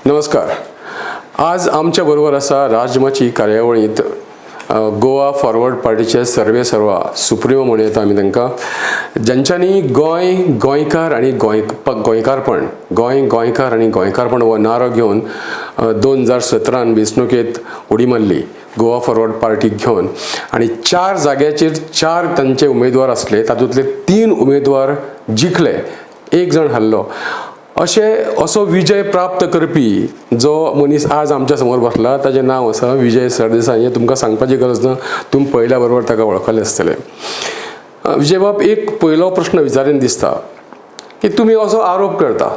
नमस्कार. आज आमच्या बरोबर आसा राजमाची कार्यावळींत गोवा फॉरवर्ड पार्टीचे सर्वे सर्वा, सुप्रिमो म्हणूं येता आमी तांकां, ज्यांच्यांनी गोंय, गोंयकार आनी गोंय गोंयकारपण, गोंय, गोंयकार आनी गोंयकारपण हो नारो घेवन 2017न वेंचणुकेंत उडी मारली गोवा फॉरवर्ड पार्टीक घेवन आनी चार जाग्याचेर चार तांचे उमेदवार आसले. तातूंतले तीन उमेदवार जिखले, एक जाण हारलो. अशें असो विजय प्राप्त करपी जो मनीस आज आमच्या समोर बसला, ताजें नांव आसा विजय सरदेसाय. हें तुमकां सांगपाची गरज ना, तुमी पळयल्या बरोबर ताका वळखले आसतले. विजयबाब, एक पयलो प्रश्न विचारीन दिसता की तुमी असो आरोप करता,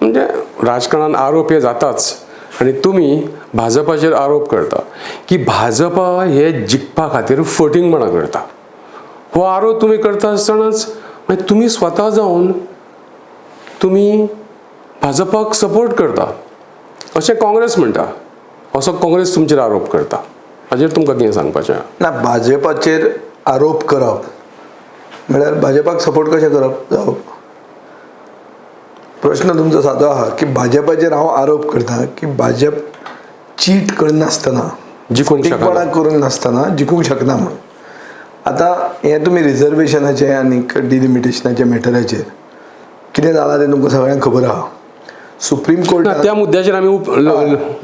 म्हणजे राजकारणान आरोप हे जाताच, आनी तुमी भाजपाचेर आरोप करता की भाजपा हे जिखपा खातीर फटींगपणां करता. हो आरोप तुमी करता आसतनाच मागीर तुमी स्वता जावन तुमी भाजपाक सपोर्ट करता अशें काँग्रेस म्हणटा, असो काँग्रेस तुमचेर आरोप करता. हाजेर तुमकां कितें सांगपाचें? ना, भाजपाचेर आरोप करप म्हळ्यार भाजपाक सपोर्ट कशें करप जावप? प्रश्न तुमचो सादो आहा की भाजपाचेर हांव आरोप करता की भाजप चीट करनासतना, जिखूंक शकना. फटींगपणां करून नासतना जिखूंक शकना म्हणून. आतां हें तुमी रिजर्वेशनाचें आनी डिलिमिटेशनाच्या मॅटराचेर कितें जालां तें तुमकां सगळ्यांक खबर आहा. सुप्रीम ना, कोर्टान त्या मुद्द्याचेर आमी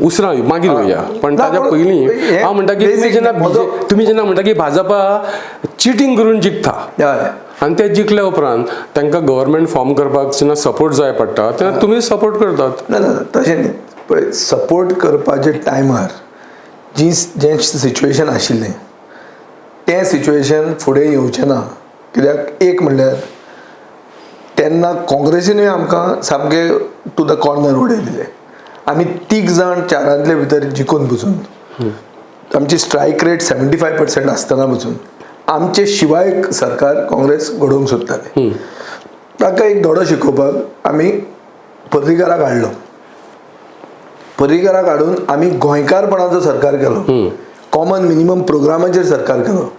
उसरां मागीर वया, पण ना, ताच्या पण पयलीं हें हांव म्हणटा की तुमी basic जेन्ना तुमी जेन्ना म्हणटा की भाजपा चिटींग करून जिखता आनी ते जिखल्या उपरांत तांकां गव्हर्मेंट फॉर्म करपाक जेन्ना सपोर्ट जाय पडटा तेन्ना तुमी सपोर्ट करतात. ना ना ना, तशें न्ही. पळय, सपोर्ट करपाचे टायमार जें सिच्युएशन आशिल्लें तें सिच्युएशन फुडें येवचें ना. कित्याक, एक म्हणल्यार तेन्ना काँग्रेसीनूय आमकां सामकें टू the corner उडयलेलें. आमी तीग जाण चारांतले भितर जिखून बसून, आमची स्ट्रायक रेट 75% आसतना पसून आमचे शिवाय सरकार काँग्रेस घडोवंक सोदताले. ताका एक धडो शिकोवपाक आमी पर्रीकाराक हाडलो. पर्रीकाराक हाडून आमी गोंयकारपणाचो सरकार केलो, कॉमन मिनिमम प्रोग्रामाचेर सरकार केलो.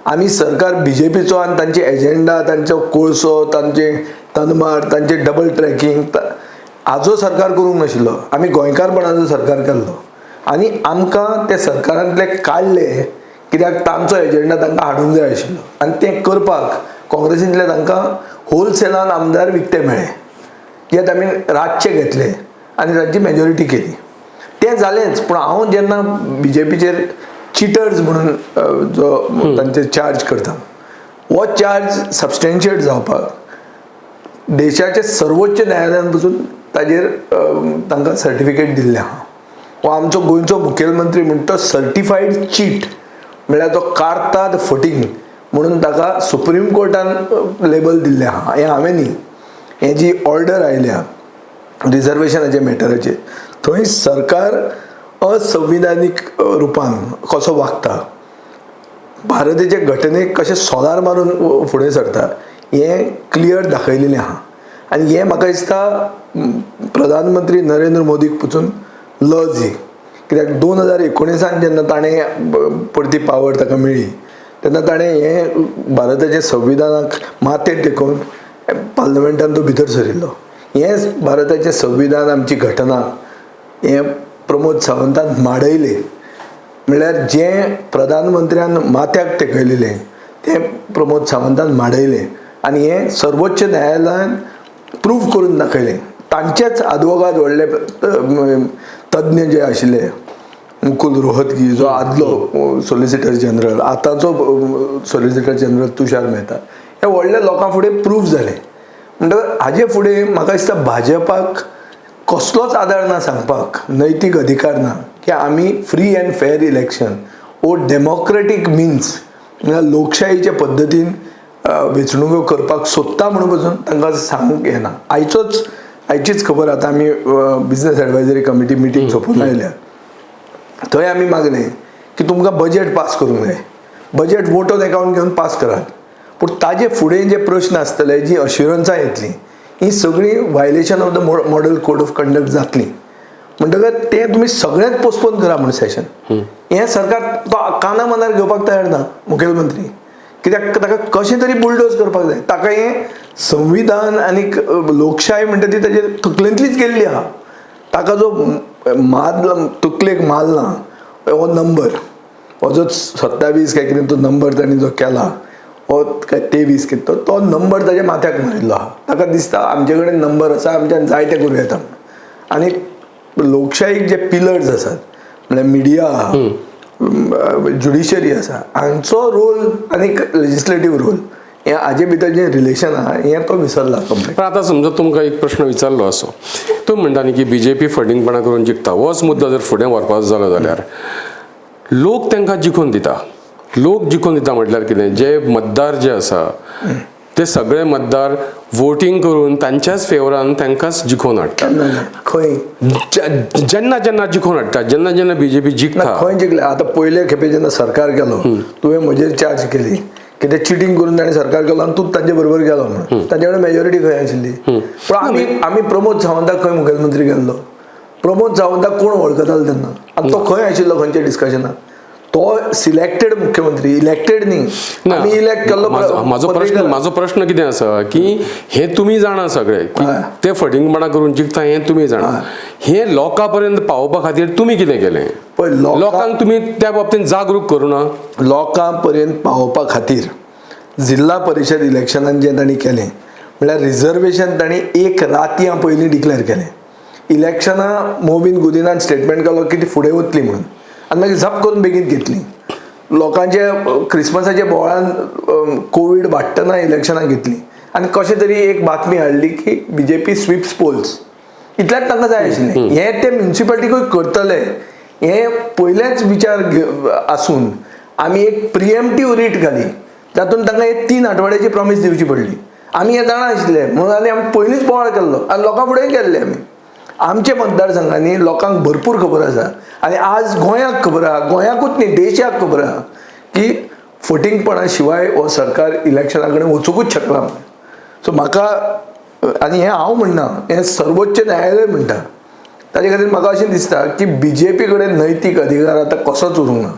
आमी सरकार बीजेपीचो आनी तांचे एजेंडा, तांचो कोळसो, तांचे तनमार, तांचे डबल ट्रॅकिंग हाजो सरकार करूंक नाशिल्लो. आमी गोंयकारपणाचो सरकार केल्लो आनी आमकां ते सरकारांतले काडले, कित्याक तांचो एजेंडा तांकां हाडूंक जाय आशिल्लो आनी तें करपाक काँग्रेसींतले तांकां होलसेलान आमदार विकते मेळ्ळे, कित्याक आमी रातचे घेतले आनी तांची मेजॉरिटी केली. तें जालेंच, पूण हांव जेन्ना बीजेपीचेर चिटर्स म्हणून जो तांचेर चार्ज करता, हो चार्ज सबस्टेन्शिएट जावपाक देशाचे सर्वोच्च न्यायालयान पसून ताजेर तांकां सर्टिफिकेट दिल्लें आहा. हो आमचो गोंयचो मुखेलमंत्री म्हणटा तो सर्टिफायड चीट, म्हळ्यार तो कार्ताद फटींग म्हणून ताका सुप्रीम कोर्टान लेबल दिल्लें आहा. हें हांवें न्ही, हें जी ऑर्डर आयल्या रिजर्वेशनाच्या मॅटराचेर, थंय सरकार असंविधानीक रुपान कसो वागता, भारताचे घटनेक कशें सोलार मारून फुडें सरता, हें क्लियर दाखयलेलें आहा. आनी हें म्हाका दिसता प्रधानमंत्री नरेंद्र मोदीक पसून लज ही, कित्याक 2019 जेन्ना ताणें परती पावर ताका मेळ्ळी तेन्ना ताणें हें भारताचें संविधानाक माथें तेकोवन पार्लमेंटान तो भितर सरिल्लो. हें भारताचें संविधान, आमची घटना, हें प्रमोद सावंतान माडयलें. म्हणल्यार जें प्रधानमंत्र्यान माथ्याक तेकयलेलें तें प्रमोद सावंतान माडयलें आनी हें सर्वोच्च न्यायालयान प्रूव करून दाखयलें. तांचेच आदवोगाद, व्हडले तज्ञ जे आशिल्ले, मुकुल रोहतगी जो आदलो सोलिसिटर जनरल, आतांचो सोलिसिटर जनरल तुषार मेहता, हे व्हडल्या लोकां फुडें प्रूव जालें. म्हणटकच हाजे फुडें म्हाका दिसता भाजपाक कसलोच आदार ना, सांगपाक नैतीक अधिकार ना की आमी free and fair election O democratic mince, म्हळ्यार लोकशाहीच्या पद्दतीन वेंचणुको करपाक सोदता म्हणून पसून तांकां सांगूंक येना. आयचीच खबर, आतां आमी बिजनस एडवायजरी कमिटी मिटींग सोंपून आयल्या. थंय आमी मागलें की तुमकां बजेट पास करूंक जाय, बजेट वोट ऑन अकाउंट घेवन पास करात, पूण ताजे फुडें जे प्रश्न आसतले, जी अश्युरन्सां येतलीं, ही सगळीं violation of the model code of conduct जातली. म्हणटकच तें तुमी सगळेंच पोस्टपोन करा म्हूण सेशन. हें सरकार तो काना मनार घेवपाक तयार ना मुखेलमंत्री, कित्याक ताका कशें तरी बुलडोज करपाक जाय. ताका हें संविधान आनी लोकशाय म्हणटा ती ताजे तकलेंतलीच गेल्ली आहा. ताका जो मारला, तकलेक मारला हो नंबर, हो जो 27 काय कितें तो नंबर तांणी जो केला, हो काय 23 कितें तो तो नंबर ताच्या माथ्याक मारिल्लो आहा. ताका दिसता आमचे कडेन नंबर आसा, आमच्यान जाय तें करूं येता. आनी लोकशाहीक जे पिलर्स आसात, म्हळ्यार मिडिया आहा, ज्युडिशरी आसा, हांचो रोल आनी लेजिस्लेटीव रोल, हे हाजे भितर जें रिलेशन आहा हें तो विसरला कंप्लीट. पण आतां समजा तुमकां एक प्रश्न विचारलो असो, तुमी म्हणटा न्ही की बीजेपी फटींगपणां करून जिखता, होच मुद्दो जर फुडें व्हरपाचो जालो जाल्यार लोक तांकां जिखून दिता. लोक जिखून दिता म्हटल्यार कितें, जे मतदार जे आसा ते सगळे मतदार वोटींग करून तांच्याच फेवरान तांकांच जिखोवन हाडटा. केन्ना ना, खंय? जेन्ना जेन्ना जिखोवन हाडटा, जेन्ना जेन्ना बीजेपी ना. जिखता. खंय जिखले? आतां पयले खेपे जेन्ना सरकार गेलो, तुवें म्हजेर चार्ज केली की ते चिटींग करून ताणें सरकार केलो आनी तूं तांचे बरोबर गेलो म्हणून. तांचे कडेन मेजॉरिटी खंय आशिल्ली? पूण आमी प्रमोद सावंताक खंय मुखेलमंत्री केल्लो? प्रमोद सावंताक कोण वळखतालो तेन्ना? आनी तो खंय आशिल्लो खंयच्या डिस्कशनाक? तो सिलेक्टेड मुख्यमंत्री, इलेक्टेड न्ही. ना, आमी इलेक्ट केल्लो. म्हाजो प्रश्न पर्रीकर. म्हाजो प्रश्न कितें आसा की हे तुमी जाणा सगळे की ते फटींगपणां करून जिखता हें तुमी जाणा, हे लोकां पर्यंत पावोवपा खातीर तुमी कितें केलें? पळय, लोकांक तुमी त्या बाबतींत जागरूक करूं ना? लोकां पर्यंत पावोवपा खातीर जिल्हा परिशद इलेक्शनान जें तांणी केलें, म्हळ्यार रिजर्वेशन तांणी एक रातयां पयलीं डिक्लेर केलें. इलेक्शनां मोविन गुदिनान स्टेटमेंट केलो की ती फुडें वतली म्हणून, आनी मागीर झप करून बेगीन घेतली. लोकांचे क्रिसमसाच्या बोवाळान कोवीड वाडटना इलेक्शनां घेतली आनी कशें तरी एक बातमी हाडली की बीजेपी स्विप्स पोल्स. इतल्याच तांकां जाय आशिल्लें. हें ते म्युनिसिपालिटीकूय करतले हें पयलेंच विचार आसून आमी एक प्रिएम्प्टीव रीट घाली, तातूंत तांकां एक 3 आठवड्याची प्रॉमीस दिवची पडली. आमी हें जाणा आशिल्ले म्हणून आनी आमी पयलींच बोवाळ केल्लो आनी लोकां फुडें केल्ले आमी. आमच्या मतदारसंघांनी लोकांक भरपूर खबर आसा आनी आज गोंयाक खबर आहा, गोंयाकूच न्ही देशाक खबर आहा की फटींगपणा शिवाय हो सरकार इलेक्शना कडेन वचुंकूच शकना. सो म्हाका, आनी हें हांव म्हणना, हें सर्वोच्च न्यायालय म्हणटा, ताजे खातीर म्हाका अशें दिसता की बीजेपी कडेन नैतीक अधिकार आतां कसोच उरूंक ना.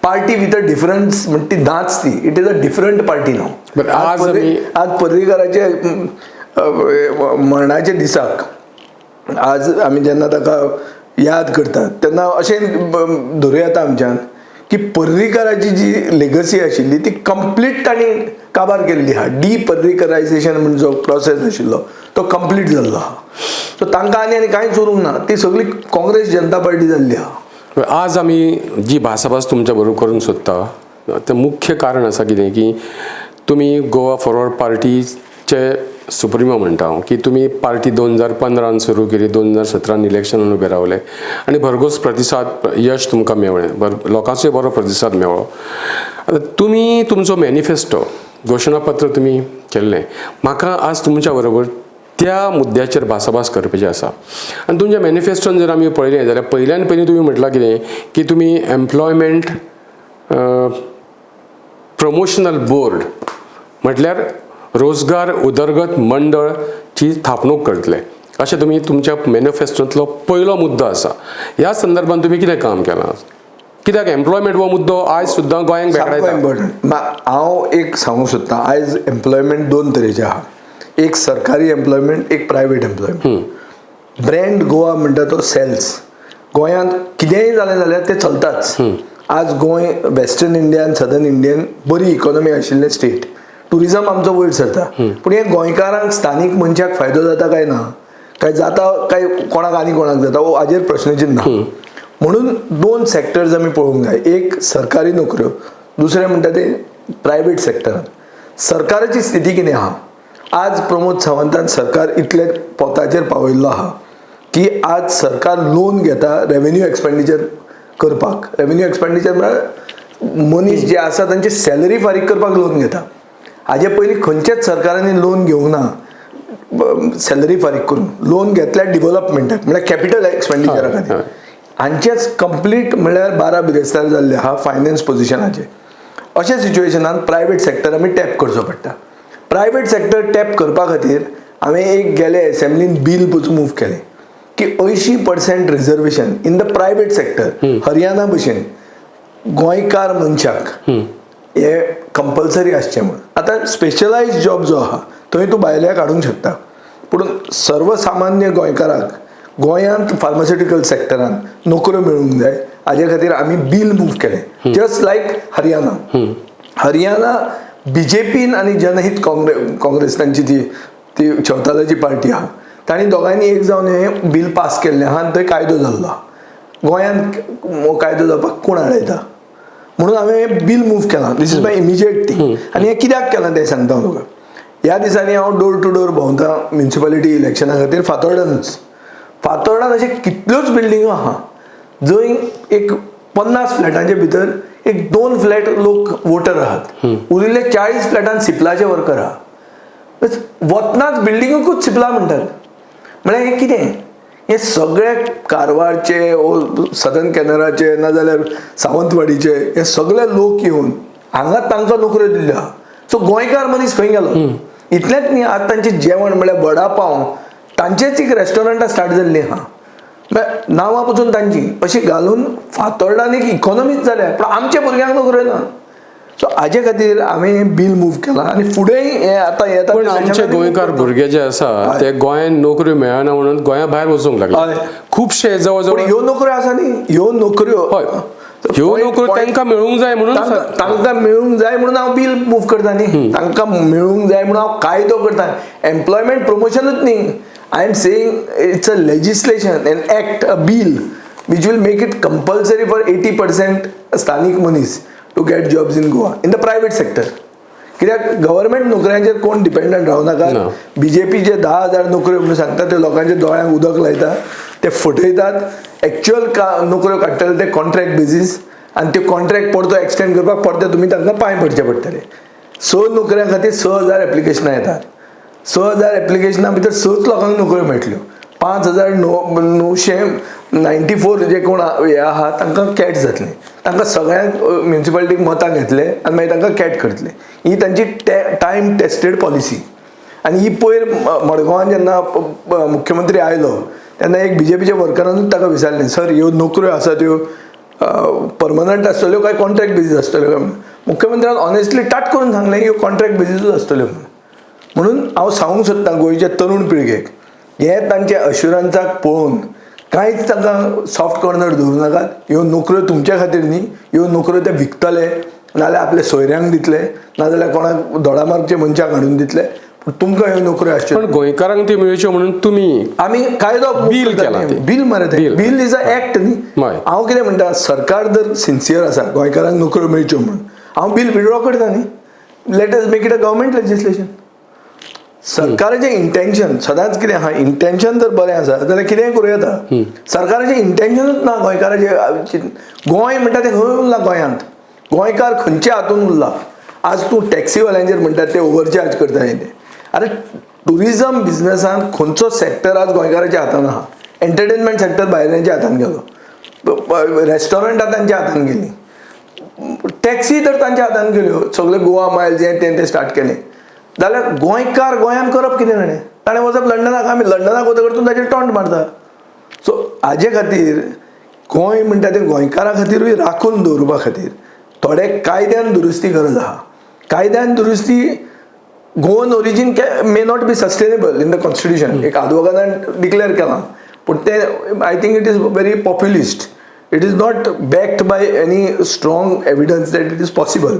पार्टी भितर डिफरन्स म्हण ती नाच ती, it is a different party नाव. बरं, आज आज पर्रीकराचे मरणाच्या दिसाक आज आमी जेन्ना ताका याद करतात तेन्ना अशें धरूं येता आमच्यान की पर्रीकराची जी लेगसी आशिल्ली ती कंप्लीट तांणी काबार केल्ली आहा. डिपर्रीकरायजेशन म्हण जो प्रोसेस आशिल्लो तो कंप्लीट जाल्लो आहा. सो तांकां आनी आनी कांयच उरूंक ना, ती सगळी काँग्रेस जनता पार्टी जाल्ली आहा. आज आमी जी भासाभास तुमच्या बरोबर करूंक सोदता तें मुख्य कारण आसा कितें की तुमी गोवा फॉरवर्ड पार्टीचे सुप्रिमो म्हणटा हांव, की तुमी पार्टी 2015 सुरू केली, 2017 इलेक्शनान उबे रावले आनी भरघोस प्रतिसाद यश तुमकां मेळ्ळें, लोकांचोय बरो प्रतिसाद मेळ्ळो. आतां तुमी तुमचो मॅनिफेस्टो घोशणापत्र तुमी केल्लें, म्हाका आज तुमच्या बरोबर त्या मुद्द्याचेर भासाभास करपाची आसा. आनी तुमच्या मॅनिफेस्टोन जर आमी पळयलें जाल्यार पयल्यान पयलीं तुमी म्हटलां कितें की तुमी एम्प्लॉयमेंट प्रमोशनल बोर्ड म्हटल्यार रोजगार उदरगत मंडळची थापणूक करतले अशें तुमी तुमच्या मॅनिफेस्टोंतलो पयलो मुद्दो आसा. ह्या संदर्भात तुमी कितें काम केलां? कित्याक एम्प्लॉयमेंट हो मुद्दो आयज सुद्दां गोंयांक सामको भेकडायता. इम्पॉर्टंट. हांव एक सांगूंक सोदतां, आयज एम्प्लॉयमेंट दोन तरेचे आहा, एक सरकारी एम्प्लॉयमेंट, एक प्रायवेट एम्प्लॉयमेंट. ब्रँड गोवा म्हणटा तो सेल्स, गोंयांत कितेंय जालें जाल्यार तें चलताच. आज गोंय वेस्टर्न इंडियान सदर्न इंडियन बरी इकॉनॉमी आशिल्लें स्टेट, ट्युरिजम आमचो वयर सरता, पूण हें गोंयकारांक स्थानीक मनशाक फायदो जाता काय ना, काय जाता काय कोणाक आनी कोणाक जाता, हो हाजेर प्रश्नचिन्ह. म्हणून दोन सेक्टर्स आमी पळोवंक जाय, एक सरकारी नोकऱ्यो, दुसरें म्हणटा ते प्रायवेट सेक्टरान. सरकाराची स्थिती कितें आहा? आज प्रमोद सावंतान सरकार इतले पोताचेर पावयल्लो आहा की आज सरकार लोन घेता रेवेन्यू एक्सपेंडिचर करपाक. रेवेन्यू एक्सपेंडिचर म्हळ्यार मनीस जे आसा तांची सॅलरी फारीक करपाक लोन घेता. हाजे पयलीं खंयच्याच सरकारांनी लोन घेवंक ना सॅलरी फारीक करून. लोन घेतल्यार डिवलपमेंटाक, म्हळ्यार कॅपिटल एक्सपेंडिचरा खातीर. हांचेच कंप्लीट म्हळ्यार 12 बिरेस्तार जाल्ले आहा फायनान्स पोजिशनाचे. अशा सिच्युएशनान प्रायवेट सेक्टर आमी टॅप करचो पडटा. प्रायवेट सेक्टर टॅप करपा खातीर हांवें एक गेले एसेंब्लीन बील पसून मूव केलें की 80% reservation in the private sector Haryana भशेन गोंयकार मनशाक हे कंपल्सरी आसचें म्हूण. आतां स्पेशलायज जॉब जो आहा थंय तूं भायल्याक हाडूंक शकता, पूण सर्वसामान्य गोंयकाराक गोंयांत फार्मास्युटिकल सेक्टरान नोकऱ्यो मेळूंक जाय, हाजे खातीर आमी बील मूव केलें. Just like Haryana. हरियाणा बीजेपीन आनी जनहीत काँग्रेस तांची ती ती चौतालाची पार्टी आहा, तांणी दोगांयनी एक जावन हें बील पास केल्लें आहा आनी थंय कायदो जाल्लो आहा. गोंयांत हो कायदो जावपाक कोण आडयता? म्हणून हांवें हें बील मूव केलां. This is my immediate thing. आनी हें कित्याक केलां तें सांगता हांव तुका. ह्या दिसांनी हांव डोर टू डोर भोंवता म्युनिसिपालिटी इलेक्शना खातीर. फातोर्डानूच, फातोर्डान अशे कितल्योच बिल्डिंगो आहा जंय एक 50 फ्लॅटांचे भितर एक दोन फ्लॅट लोक वोटर आहात, उरिल्ले 40 फ्लॅटान सिप्लाचे वर्कर आहा. वतनाच बिल्डिंगूच सिप्ला म्हणटात. म्हळ्यार हें कितें? हे सगळे कारवारचे ओ सदन कॅनराचे नाजाल्यार सावंतवाडीचे हे सगळे लोक येवन हांगा तांकां नोकऱ्यो दिल्ल्यो आहा. सो गोंयकार मनीस खंय गेलो? इतलेंच न्ही, आतां तांचें जेवण म्हळ्यार वडा पाव तांचेच एक रेस्टॉरंटां स्टार्ट जाल्लीं आहा. म्हळ्यार नांवां पसून तांची अशी घालून फातोर्डान एक इकॉनॉमीच जाल्या, पूण आमच्या भुरग्यांक नोकऱ्यो ना. सो हाजे खातीर हांवें बील मूव केलां आनी फुडेंय हें आतां येता. पण आमचे गोंयकार भुरगे जे आसा ते गोंयांत नोकऱ्यो मेळना म्हणून गोंया भायर वचूंक लागले खुबशे जवळ पूण जवळ. ह्यो नोकऱ्यो आसा न्ही, ह्यो नोकऱ्यो. हय, ह्यो नोकऱ्यो तांकां मेळूंक जाय म्हणून. तांकां मेळूंक जाय म्हणून हांव बील मूव करता न्ही. तांकां मेळूंक जाय म्हणून हांव कायदो करता. एम्प्लॉयमेंट प्रमोशनूच न्ही, I am saying it's a legislation, an act, a bill which will make it compulsory for 80% स्थानीक मनीस to get jobs in Goa in the private sector. कित्याक गव्हर्मेंट नोकऱ्यांचेर कोण डिपेंडंट रावं नाका. ना. बीजेपीचे 10,000 नोकऱ्यो म्हणून सांगता, ते लोकांच्या दोळ्यांक उदक लायता, ते फटयतात. एक्च्युअल का नोकऱ्यो काडटले ते कॉन्ट्रॅक्ट बेजीस आनी त्यो कॉन्ट्रॅक्ट परतो एक्सटेंड करपाक परते तुमी तांकां पांय पडचे पडटले. स नोकऱ्यां खातीर 6000 एप्लिकेशनां येतात. 6000 एप्लिकेशनां भितर सच लोकांक नोकऱ्यो मेळटल्यो. 5994 जे कोण हे आहा तांकां कॅट जातलें. तांकां सगळ्यांक म्युनिसिपालिटीक मतां घेतले आनी मागीर तांकां कॅट करतले. ही तांची टायम टेस्टेड पॉलिसी. आनी ही पयर मडगांवान जेन्ना मुख्यमंत्री आयलो तेन्ना एक बीजेपीच्या वर्करानूच ताका विचारलें, सर, ह्यो नोकऱ्यो आसा त्यो परमनंट आसतल्यो काय कॉन्ट्रॅक्ट बेजीस आसतल्यो काय म्हणून. मुख्यमंत्र्यान ऑनेस्टली टाट करून सांगलें, ह्यो कॉन्ट्रॅक्ट बेजीसूच आसतल्यो म्हणून. म्हणून हांव सांगूंक सोदतां गोंयच्या तरुण पिळगेक, हे तांचे अश्युरन्साक पळोवन कांयच तांकां सॉफ्ट कॉर्नर दवरूं नाकात. ह्यो नोकऱ्यो तुमच्या खातीर न्ही. ह्यो नोकऱ्यो ते विकतले, नाजाल्यार आपल्या सोयऱ्यांक दितले, नाजाल्यार कोणाक दोडामार्गचे मनशाक हाडून दितले, पूण तुमकां ह्यो नोकऱ्यो आसच्यो. पण गोंयकारांक त्यो मेळच्यो म्हणून तुमी आमी कायदो बील केला ते. बील मरे ते. Bill. Bill is a act न्ही. हांव कितें म्हणटा, सरकार जर सिन्सियर आसा गोंयकारांक नोकऱ्यो मेळच्यो म्हणून, हांव बील विड्रॉ करता न्ही. Let us make it a government legislation. सरकाराचें इंटेन्शन सदांच कितें आहा, इंटेन्शन जर बरें आसा जाल्यार कितेंय करूं येता. सरकाराचें इंटेन्शनूच ना गोंयकाराचें. गोंय म्हणटा तें खंय उरलां? गोंयांत गोंयकार खंयच्या हातून उरला? आज तूं टॅक्सीवाल्यांचेर म्हणटात ते ओवरचार्ज करता हे ते. अरे, ट्युरिजम बिजनसान खंयचो सेक्टर आज गोंयकाराच्या हातान आहा? एंटरटेनमेंट सेक्टर भायल्यांच्या हातान गेलो, रेस्टॉरंटां तांच्या हातान गेली, टॅक्सी तर तांच्या हातान गेल्यो, सगळे गोवा मायल जें तें तें स्टार्ट केलें. जाल्यार गोंयकार गोंयांत करप कितें ताणें? ताणें वचप लंडनाक. आमी लंडनाक वतकर तूं ताचेर टॉन्ट मारता. सो हाजे खातीर गोंय म्हणटा तें गोंयकारा खातीरूय राखून दवरुपा खातीर थोडे कायद्यान दुरुस्ती गरज आहा. कायद्यान दुरुस्ती, Goan origin may not be sustainable in the constitution, एक आदवोगादान डिक्लेअर केलां, पूण तें I think it is very populist. It is not backed by any strong evidence that it is possible.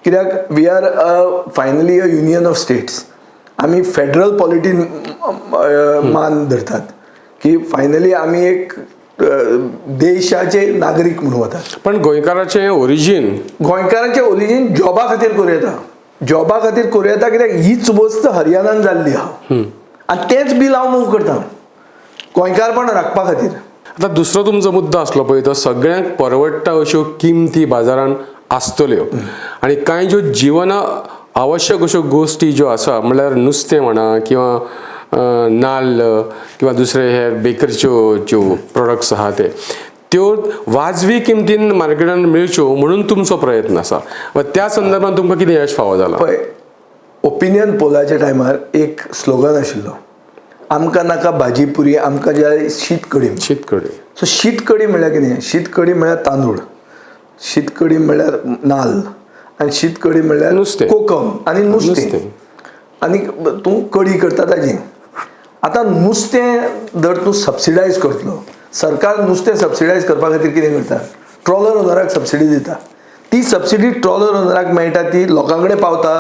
कित्याक we are finally a union of states. आमी federal polytene मान धरतात की finally आमी एक देशाचे नागरीक म्हणून वतात. पण गोंयकाराचें ओरिजीन गोंयकारांचें ओरिजीन जॉबा खातीर करूं येता, जॉबा खातीर करूं येता. कित्याक हीच वस्त हरियाणान जाल्ली आहा आनी तेंच बील हांव मूव करता गोंयकारपण राखपा खातीर. आतां दुसरो तुमचो मुद्दो आसलो पळय, तो सगळ्यांक परवडटा अश्यो किमती बाजारान आसतल्यो आनी कांय ज्यो जिवना आवश्यक अश्यो गोश्टी ज्यो आसा, म्हणल्यार नुस्तें म्हणा किंवा नाल्ल किंवा दुसरे हे बेकरीच्यो ज्यो प्रोडक्ट्स आहा ते, त्यो वाजवी किमतीन मार्केटान मेळच्यो म्हणून तुमचो प्रयत्न आसा. वा त्या संदर्भात तुमकां कितें यश फावो जालां? पळय, ओपिनियन पोलाच्या टायमार एक स्लोगन आशिल्लो, आमकां नाका भाजी पुरी, आमकां जाय शीत कडी. शीत कडी. सो शीत कडी म्हणल्यार कितें? शीत कडी म्हणल्यार तांदूळ, शीत कडी म्हणल्यार नाल्ल आनी शीत कडी म्हणल्यार नुस्तें. कोकम आनी नुस्तें. नुस्तें. आनी तूं कडी करता ताजी. आतां नुस्तें जर तूं सबसिडायज करतलो, सरकार नुस्तें सबसिडायज करपा खातीर कितें करता? ट्रॉलर ओनराक सबसिडी दिता. ती सबसिडी ट्रॉलर ओनराक मेळटा, ती लोकां कडेन पावता?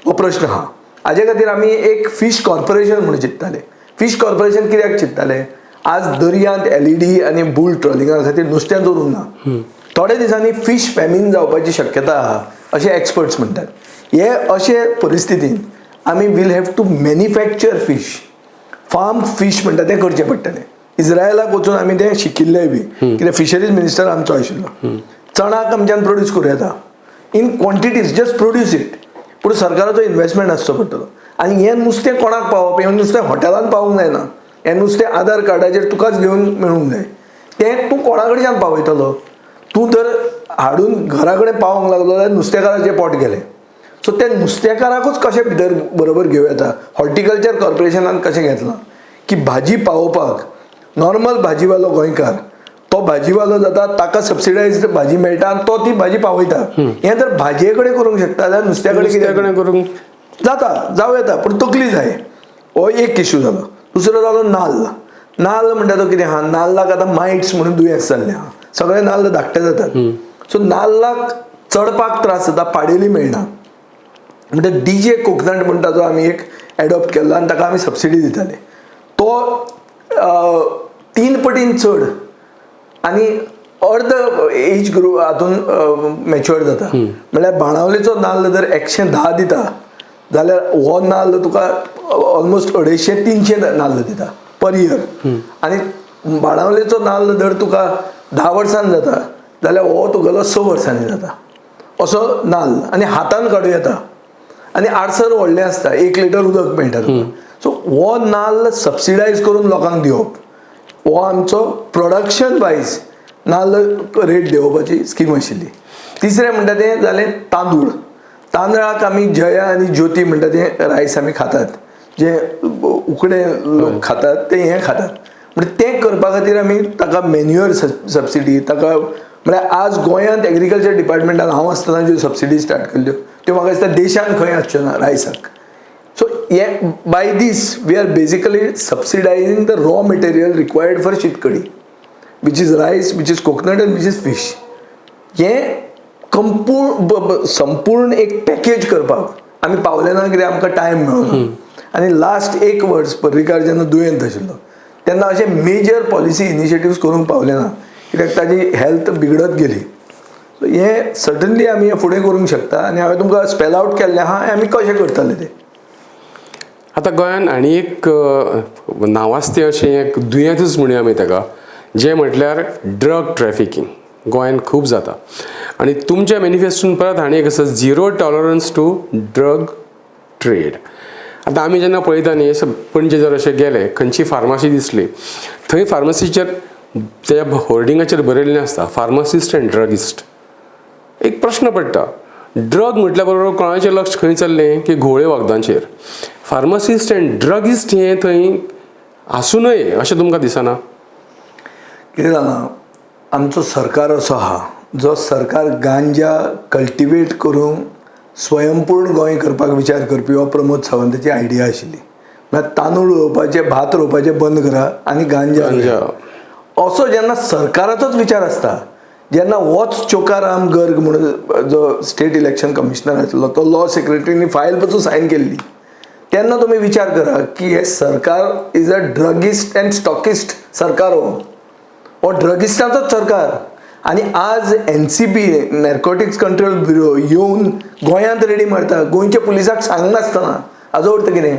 हो प्रश्न आहा. हाजे खातीर आमी एक फीश कॉर्पोरेशन म्हणून चिंत्ताले. फीश कॉर्पोरेशन कित्याक चिंत्ताले? आज दर्यांत एलईडी आनी बुल ट्रॉलिंगा खातीर नुस्तें दवरूंक ना. थोड्या दिसांनी फीश फॅमीन जावपाची शक्यता आहा अशें एक्सपर्ट्स म्हणटात. हे अशे परिस्थितीन आमी will have to manufacture fish, farm fish म्हणटा तें करचें पडटलें. इस्रायलाक वचून आमी तें शिकिल्लेय बी, कित्याक फिशरीज मिनिस्टर आमचो आशिल्लो. चणाक आमच्यान प्रोड्यूस करूं येता in quantities, just produce it. पूण सरकाराचो इन्वेस्टमेंट आसचो पडटलो. आनी हें नुस्तें कोणाक पावप? हें नुस्तें हॉटेलान पावूंक जायना. हें नुस्तें आधार कार्डाचेर तुकाच घेवन मेळूंक जाय. तें तूं कोणा कडच्यान पावयतलो? तूं जर हाडून घरा कडेन पावोंक लागलो जाल्यार नुस्तेकाराचें पोट गेलें. सो ते नुस्तेकाराकूच कशें भितर बरोबर घेवं येता? हॉर्टिकल्चर कॉर्पोरेशनान कशें घेतलां की भाजी पावोवपाक नॉर्मल भाजीवालो गोंयकार, तो भाजीवालो जाता, ताका सबसिडायज भाजी मेळटा आनी तो ती भाजी पावयता. हें जर भाजये कडेन करूंक शकता जाल्यार नुस्त्या कडेन नुस्त्या कित्याक कडेन करूंक जाता, जावं येता, पूण तकली जाय. हो एक इशू जालो. दुसरो जालो नाल्ल. नाल्ल म्हणटा तो कितें आहा, नाल्लाक आतां मायट्स म्हणून दुयेंस जाल्लें आहा. सगळे नाल्ल धाकटे जातात. सो नाल्लाक चडपाक त्रास जाता, पाडेली मेळना. म्हणटा डीजे कोकनट म्हणटा तो आमी एक एडॉप्ट केल्लो आनी ताका आमी सबसिडी दिताले. तो तीन पटीन चड आनी अर्द एज ग्रुप हातून मॅच्युअर जाता. म्हणल्यार बाणावलेचो नाल्ल जर 110 दिता जाल्यार हो नाल्ल तुका ऑलमोस्ट 250 300 नाल्ल दिता पर इयर. आनी बाणावलेचो नाल्ल जर तुका 10 वर्सान जाता जाल्यार हो तुगेलो 6 वर्सांनी जाता असो नाल्ल. आनी हातान काडूं येता आनी आडसर व्हडलें आसता, 1 लिटर उदक मेळटा तुका. सो हो नाल्ल सबसिडायज करून लोकांक दिवप हो आमचो प्रोडक्शन वायज नाल्ल रेट देंवोवपाची स्कीम आशिल्ली. तिसरें म्हणटा तें जालें तांदूळ. तांदळाक आमी जया आनी ज्योती म्हणटा तें रायस आमी खातात, जे उकडे लोक खातात ते हें खातात. म्हणजे तें करपा खातीर आमी ताका मेन्युअर सबसिडी ताका. म्हळ्यार आज गोंयांत एग्रीकल्चर डिपार्टमेंटान हांव आसतना ज्यो सबसिडी स्टार्ट केल्ल्यो त्यो म्हाका दिसता देशान खंय आसच्यो ना रायसाक. सो हे by this we are basically subsidizing the raw material required for शीतकडी, which is rice, which is coconut and which is fish. हें संपूर्ण एक पॅकेज करपाक आमी पावले ना, कित्याक आमकां टायम मेळना. आनी लास्ट एक वर्स पर्रीकार जेन्ना दुयेंत आशिल्लो तेन्ना अशे मेजर पॉलिसी इनिशिएटिव्स करूंक पावले ना, कित्याक ताजी हेल्थ बिगडत गेली. सो हें सर्टनली आमी हें फुडें करूंक शकता आनी हांवें तुमकां स्पेल आवट केल्लें आहा हें आमी कशें करतले तें. आतां गोंयान आनी एक नांवाजतें अशें एक दुयेंतूच म्हणया आमी ताका, जें म्हटल्यार ड्रग ट्रॅफिकींग गोंयान खूब जाता. आनी तुमच्या मॅनिफेस्टोन परत आनी एक आसा, zero tolerance to drug trade. आतां आमी जेन्ना पळयता न्ही, पणजे जर अशें गेले, खंयची फार्मासी दिसली, थंय फार्मासीचेर त्या होर्डिंगाचेर बरयल्लें आसता, फार्मासिस्ट अँड ड्रगिस्ट. एक प्रश्न पडटा, ड्रग म्हटल्या बरोबर कोणाचें लक्ष खंय चल्लें की घुंवळे वखदांचेर. फार्मासिस्ट अँड ड्रगिस्ट हें थंय आसूं नये अशें तुमकां दिसना? कितें जालां, आमचो सरकार असो आहा जो सरकार गांजा कल्टिवेट करून स्वयंपूर्ण गोंय करपाक विचार करपी. हो प्रमोद सावंताची आयडिया आशिल्ली. म्हळ्यार तांदूळ रोवपाचें, भात रोवपाचें बंद करा आनी गांजा गांजा. असो जेन्ना सरकाराचोच विचार आसता, जेन्ना होच चोखाराम गर्ग म्हणून जो स्टेट इलेक्शन कमिशनर आसलो तो लॉ सेक्रेटरीनी फायल पसून सायन केल्ली, तेन्ना तुमी विचार करा की हे सरकार is a druggist and stockist सरकार. हो हो ड्रगिस्टांचोच सरकार. आनी आज एनसीबी, नॅर्कोटिक्स कंट्रोल ब्युरो येवन गोंयांत रेडी मारता गोंयच्या पुलिसाक सांगनासतना, हाजो अर्थ कितें?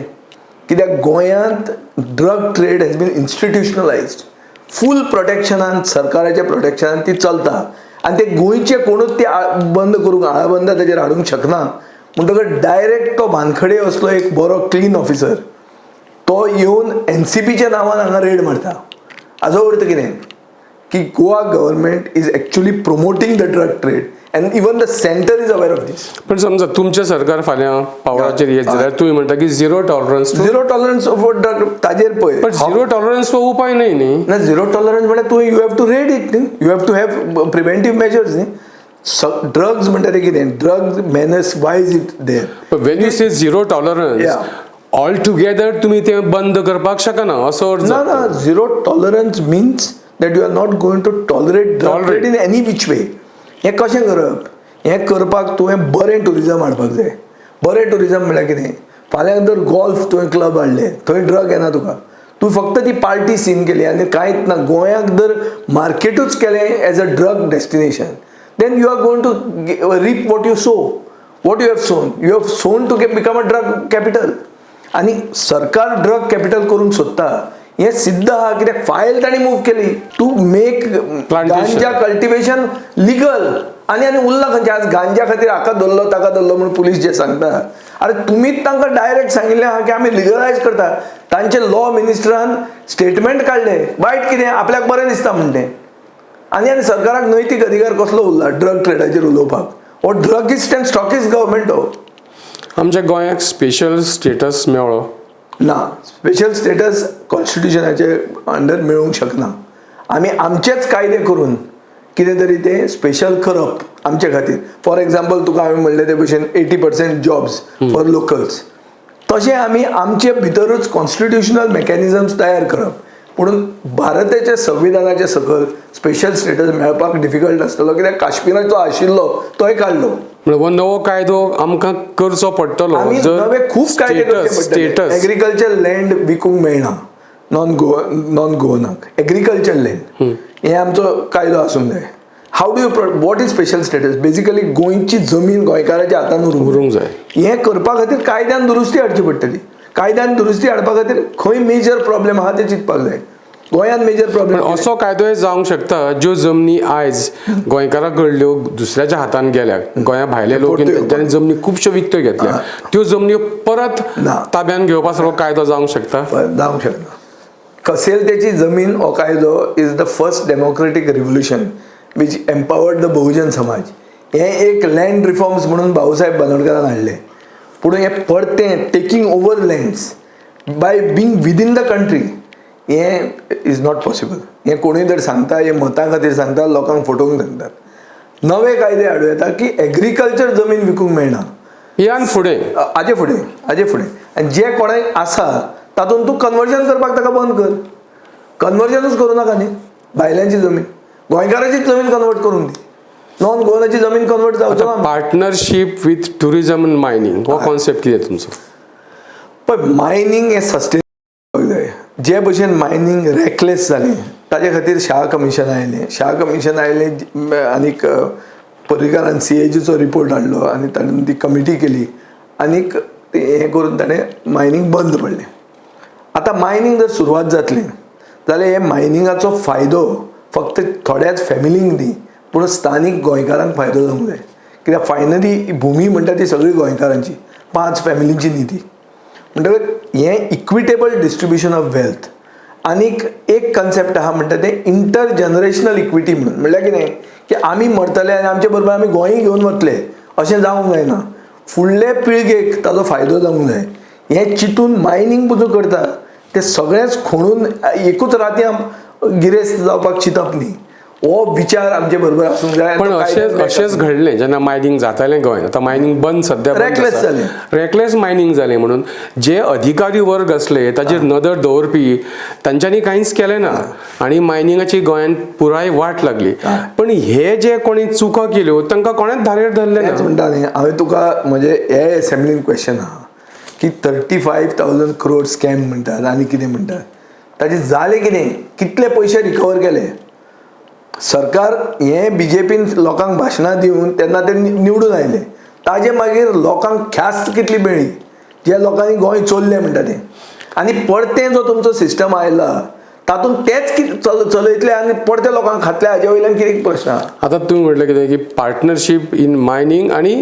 कित्याक गोंयांत drug trade has been institutionalized, full प्रोटेक्शनान, सरकाराच्या प्रोटेक्शनान ती चलता आनी ते गोंयचे कोणूच ती बंद करूंक, आळाबंदा तेजेर हाडूंक शकना. म्हणटकच डायरेक्ट तो वानखडे असलो एक बरो क्लीन ऑफिसर तो येवन एनसीबीच्या नांवान हांगा रेड मारता. हाजो अर्थ कितें की Goa government is actually promoting the drug trade and even the centre is aware of this. पण समजा तुमचें सरकार फाल्यां पावराचेर येत जाल्यार तुमी म्हणटा की zero tolerance? Zero tolerance for drug ताजेर पळय. पण झिरो टॉलरन्स हो उपाय न्हय न्ही. ना, झिरो टॉलरन्स म्हळ्यार तूं you have to raid it न्ही, you have to have preventive measures न्ही. ड्रग्स म्हणटा ते कितें, drugs menace, why is it there? But when you say zero tolerance, all together तुमी तें बंद करपाक शकना असो अर्थ ना जाता. ना, zero tolerance means that you are not going to tolerate drug Tolerate. Trade in any which way. हें कशें करप? हें करपाक तुवें बरें ट्युरिजम हाडपाक जाय. बरें ट्युरिजम म्हणल्यार कितें? फाल्यां जर गोल्फ तुवें क्लब हाडलें, थंय ड्रग येना तुका. तूं फक्त ती पार्टी सीन केली आनी कांयच ना. गोंयाक जर मार्केटूच केलें as a drug destination, then you are going to reap what you sow, what you have sown. You have sown to become a drug capital. आनी सरकार ड्रग कॅपिटल करूंक सोदता हें सिद्ध आहा, कित्याक फायल तांणी मूव केली to make Plantation. Ganja cultivation legal. आनी आनी उरला खंयचें? आज गांजा खातीर हाका धरलो ताका धरलो म्हूण पुलीस जे सांगता, अरे तुमीच तांकां डायरेक्ट सांगिल्लें आहा की आमी लिगलायज करता. तांचे लॉ मिनिस्टरान स्टेटमेंट काडलें, वायट कितें आपल्याक बरें दिसता म्हण तें. आनी आनी सरकाराक नैतीक अधिकार कसलो उरला ड्रग ट्रेडाचेर उलोवपाक? हो ड्रगिस्ट अँड स्टॉकिस्ट गव्हर्मेंट हो. आमच्या गोंयाक स्पेशल स्टेटस मेळ्ळो? ना, स्पेशल स्टेटस कॉन्स्टिट्युशनाचे अंडर मेळूंक शकना. आमी आमचेच कायदे करून कितें तरी तें स्पेशल करप आमचे खातीर. फॉर एग्जाम्पल, तुका हांवें म्हणलें ते भशेन 80% jobs for locals, तशें आमी आमचे भितरूच कॉन्स्टिट्युशनल मॅकॅनिजम्स तयार करप. पूण भारताच्या संविधानाच्या सकयल स्पेशल स्टेटस मेळपाक डिफिकल्ट आसतलो, कित्याक काश्मीराचो आशिल्लो तोय काडलो. म्हणल्यार हो नवो कायदो आमकां करचो पडटलो. आमी नवे खूब कायदे करचे पडटले. स्टेटस. एग्रीकल्चर लँड विकूंक मेळना नॉन गोवनाक, एग्रीकल्चर लँड, हे आमचो कायदो आसूंक जाय. How do you, what is special status? Basically गोंयची जमीन गोंयकाराच्या हातान उरूंक उरूंक जाय. हें करपा खातीर कायद्यान दुरुस्ती हाडची पडटली. कायद्यान दुरुस्ती हाडपा खातीर खंय मेजर प्रॉब्लेम आहा तें चिंतपाक जाय. गोंयांत मेजर प्रॉब्लेम पण असो कायदोय जावंक शकता, ज्यो जमनी आयज गोंयकारां कडल्यो दुसऱ्याच्या हातान गेल्या, गोंया भायले लोक येवन तेंच्यांनी जमनी खुबश्यो विकत्यो घेतल्या, त्यो जमनी परत ना. ताब्यान घेवपा सारको कायदो जावंक शकता? जावंक शकना. कसेल त्याची जमीन हो कायदो is the first democratic revolution which empowered the Bahujan Samaj. हें एक लँड रिफॉर्म्स म्हणून भाऊसाहेब बांदोडकरान हाडलें. पूण हें परतें taking over lands by being within the country हें is not possible. हें कोणूय जर सांगता, हें मतां खातीर सांगता, लोकांक फटोवंक सांगतात. नवे कायदे हाडूं येता की एग्रीकल्चर जमीन विकूंक मेळना. ह्यान फुडें. हाजे फुडें आनी जे कोणाक आसा तातूंत तूं कन्वर्जन करपाक ताका बंद कर. कन्वर्जनूच करूं नाका न्ही. भायल्यांची जमीन, गोंयकाराचीच जमीन कन्वर्ट करूंक दी. नॉन गोवनाची जमीन कन्वर्ट जावचो ना. Partnership with tourism and mining हो कॉन्सेप्ट कितें तुमचो? पळय, मायनींग हें सस्टेन जाय. जे भशेन मायनींग रेकलेस जालें, ताजे खातीर शाह कमिशन आयलें. शाह कमिशन आयलें आनीक पर्रीकारान सीएजीचो रिपोर्ट हाडलो आनी ताणें ती कमिटी केली आनीक ते हें करून ताणें मायनींग बंद पडलें. आतां मायनींग जर सुरवात जातली जाल्यार हे मायनिंगाचो फायदो फक्त थोड्याच फॅमिलींक न्ही, पूण स्थानीक गोंयकारांक फायदो जावंक जाय. कित्याक फायनली भुमी म्हणटा ती सगळी गोंयकारांची, पांच फॅमिलींची न्ही ती. म्हणटकच हें इक्विटेबल डिस्ट्रिब्युशन ऑफ वेल्थ. आनीक एक कन्सेप्ट आहा म्हणटा तें इंटर जनरेशनल इक्विटी म्हणून. म्हणल्यार कितें की आमी मरतले आनी आमचे बरोबर आमी गोंय घेवन वतले अशें जावंक जायना. फुडले पिळगेक ताजो फायदो जावंक जाय. हें चिंतून मायनींग पसून करता ते सगळेंच खणून एकूच राती गिरेस्त जावपाक चिंतप न्ही. हो विचार आमचे बरोबर आसूंक जाय आनी पण तो अशेंच कायद्यान अशेंच घडलें जेन्ना मायनींग जातालें गोंयांत. आतां मायनींग बंद सद्या. Reckless जालें. रेकलेस मायनींग जालें म्हणून जे अधिकारी वर्ग आसले ताचेर नदर दवरपी, तांच्यांनी कांयच केलें ना आनी मायनिंगाची गोंयांत पुराय वाट लागली. पण हे जे कोणी चुको केल्यो तांकां कोणेच धारेर धरलें तेंच ना. म्हणटा न्ही हांवें तुका, म्हणजे हे एसेंब्लीन क्वेश्चन आहा की 35,000 crore scam म्हणटात आनी कितें म्हणटात, ताजें जालें कितें? कितले पयशे रिकवर केले सरकार? हें बीजेपीन लोकांक भाशणां दिवन तेन्ना ते निवडून आयले. ताजे मागीर लोकांक ख्यास्त कितली मेळ्ळी जे लोकांनी गोंय चोरलें म्हणटा तें? आनी परतें जो तुमचो सिस्टम आयला तातूंत तेच कितें चलयतले आनी परते लोकांक खातले, हाजे वयल्यान कितें प्रश्न आहा. आतां तुवें म्हटलें कितें की पार्टनरशीप इन मायनींग आनी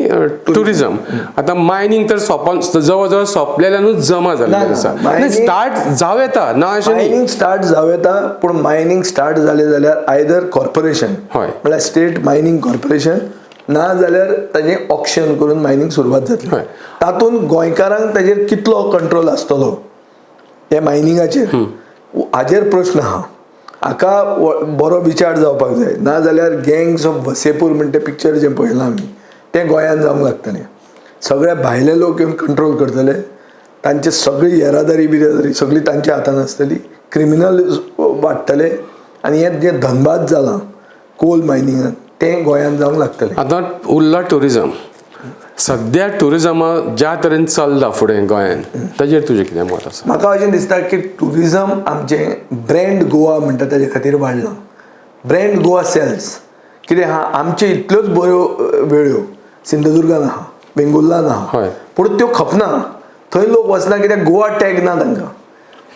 ट्युरिजम. आतां मायनींग तर सोंपोन जवळ जवळ सोंपलेल्यानूच जमा जाल्लें ना, आसा. स्टार्ट जावं येता, ना अशें न्ही. मायनींग स्टार्ट जावं येता, पूण मायनींग स्टार्ट जालें जाल्यार आयदर कॉर्पोरेशन, म्हळ्यार स्टेट मायनींग कॉर्पोरेशन, ना जाल्यार ताजें ऑक्शन करून मायनींग सुरवात जातली. तातूंत गोंयकारांक ताजेर कितलो कंट्रोल आसतलो हे मायनिंगाचेर, हाजेर प्रश्न आहा. हाका बरो विचार जावपाक जाय. ना जाल्यार गँग्स ऑफ वसेपूर म्हणटा पिक्चर जें पळयलां आमी, तें गोंयांत जावंक लागतलें. सगळे भायले लोक येवन कंट्रोल करतले. तांचे सगळी येरादारी बिरादारी सगळी तांच्या हातान आसतली, क्रिमिनल वाडटले आनी हें जें धनबाद जालां कोल मायनिंगान तें गोंयांत जावंक लागतलें. आतां उरला ट्युरिजम. सद्या ट्युरिजमा ज्या तरेन चल्ला फुडें गोंयान ताजेर तुजें कितें मत आसा? म्हाका अशें दिसता की ट्युरिजम आमचें ब्रँड गोवा म्हणटा ताजे खातीर वाडलां. Brand Goa sales. कितें आहा, आमच्यो इतल्योच बऱ्यो वेळ्यो सिंधुदुर्गान आहा, वेंगुर्लान आहा, पूण त्यो खपना, थंय लोक वचना कित्याक गोवा टॅग ना तांकां.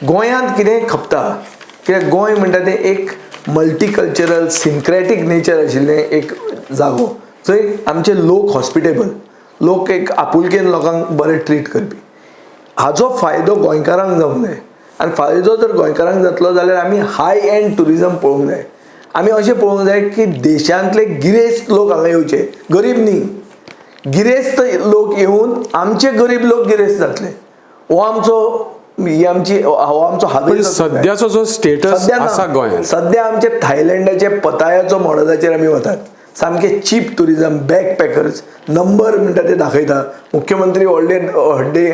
गोंयांत कितेंय खपता कित्याक गोंय म्हणटा तें एक मल्टीकल्चरल सिंक्रेटीक नेचर आशिल्लें एक जागो, जंय आमचे लोक हॉस्पिटेबल, लोक एक आपुलकेन लोकांक बरे ट्रीट करपी. हाजो फायदो गोंयकारांक जावंक जाय आनी फायदो जर गोंयकारांक जातलो जाल्यार आमी हाय एंड ट्युरिजम पळोवंक जाय. आमी अशें पळोवंक जाय की देशांतले गिरेस्त लोक हांगा येवचे, गरीब न्ही, गिरेस्त लोक येवन आमचे गरीब लोक गिरेस्त जातले. हो आमचो ही आमची हो आमचो पण हावेस आसूंक जाय. सद्याचो जो स्टेटस सद्या ना. आसा गोंयांत, सद्या आमचे थायलंडाचे पतायाचो मॉडलाचेर आमी वतात, सामके cheap tourism, bag packers number म्हणटा ते दाखयता. मुख्यमंत्री व्हडले हड्डे